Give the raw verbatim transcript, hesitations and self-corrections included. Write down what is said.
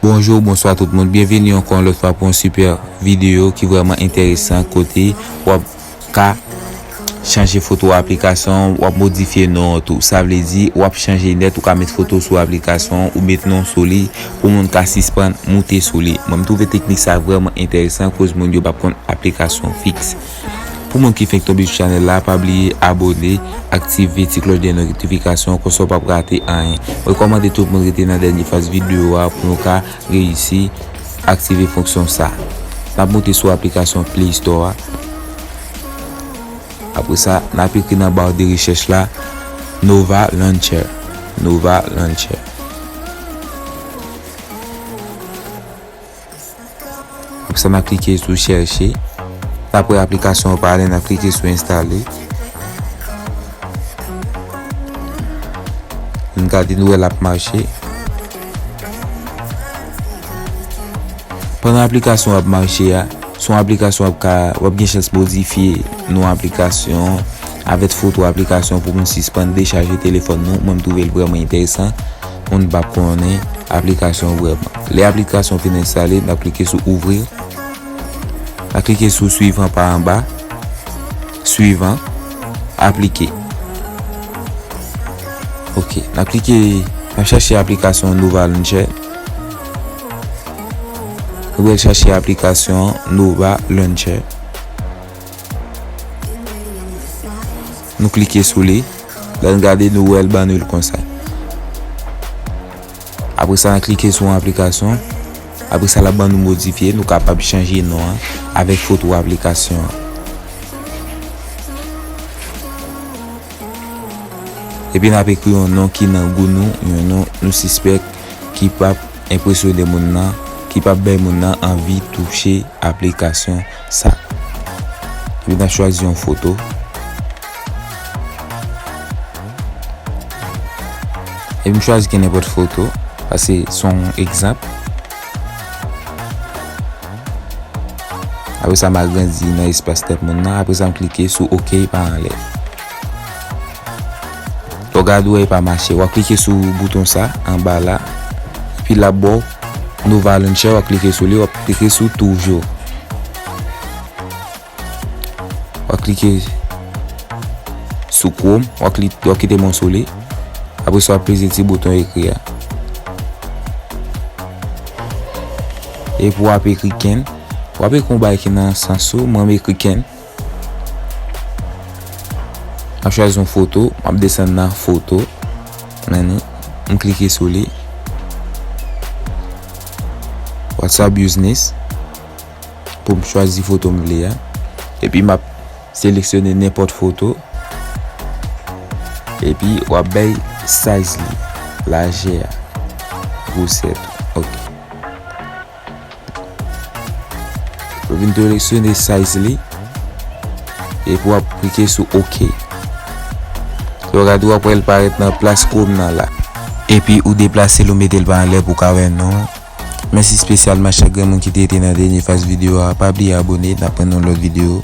Bonjou, bonswa tout moun. Byenveni ankò yon lòt fwa pou yon sipè videyo ki vrèman enteresan kote w ap ka chanje foto aplikasyon, w ap modifye non an tou. Sa vle di, w ap chanje nèt, ou ka met foto sou aplikasyon, ou met non sou li, pou moun ka sispann moute sou li. Mwen, m twouve teknik sa vrèman enteresan, koz moun yo p ap konn aplikasyon fiks. Pou moun ki fenk tonbe sou chanèl la, pa bliye abòne, aktive ti klòch de notifikasyon, konsa w p ap rate anyen. Mwen rekòmande tout moun rete nan dènye faz videyo a pou nou ka reyisi aktive fonksyon sa. N ap moute sou aplikasyon Play Store a. Apre sa, n ap ekri nan ba de rechèch la, Nova Launcher. Nova Launcher. Apre sa, n ap klike sou chèche. N ap wè aplikasyon an parèt, n ap klike sou enstale. N gade, nou wè l ap mache. Pandan aplikasyon ap mache a, se yon aplikasyon w ap ka, w ap gen chans modifye non aplikasyon, avèk foto aplikasyon pou moun sispann dechaje telefòn nou. Mwen, m twouve l vrèman enteresan. Moun p ap konnen aplikasyon vrèman. Lè aplikasyon fin enstale, n ap klike sou ouvrir. N ap klike sou suivan pa anba. Suivan. Aplike. Ok, n ap klike, n ap chèche aplikasyon Nova Launcher. Nou pral chèche aplikasyon Nova Launcher. Nou klike sou li. Lè n gade, nou wè l ban nou l konsa. Apre sa, n klike sou yon aplikasyon. Apre sa, l ap ban nou modifye. Nou kapab chanje non an avèk foto aplikasyon an. Epi n ap ekri yon non ki nan gou nou, yon non nou sispèk ki p ap enpresyone moun nan, ki p ap bay moun nan anvi touche aplikasyon sa. Epi n ap chwazi yon foto. Epi m chwazi kenenpòt foto, paske se yon egzanp. Apre sa, m agrandi nan espas tèt moun nan. Apre sa, m klike sou ok pa anlè. Lè w gade, w wè, e pa mache. W ap klike sou bouton sa, anba la. Epi l ap ba w Nova Launcher, w ap klike sou li, w ap klike sou toujou. W ap klike sou Chrome, w ap kli-, w ap kite m sou li. Apre sa, w ap peze ti bouton ekri a. Epi w ap ekri Ken. W ap ekri yon bagay ki nan sans ou, mwen, m ekri Ken. M ap chwazi yon foto, m ap desann nan foto. Mwen, m klike sou li. WhatsApp Business. Pou m chwazi foto m vle a. Epi m ap seleksyone nenpòt foto. Epi w ap bay size li, lajè a, gwosè tou. Ok. Ou vin seleksyone size li. Epi w ap klike sou ok. Lè w gade, w ap wè l parèt nan plas Chrome nan la. Epi ou deplase l, ou mete l pa anlè pou w ka wè non. Mèsi espesyalman chak grenn moun ki te rete nan dènye faz videyo a. Pa bliye abòne, n ap wè nan yon lòt videyo.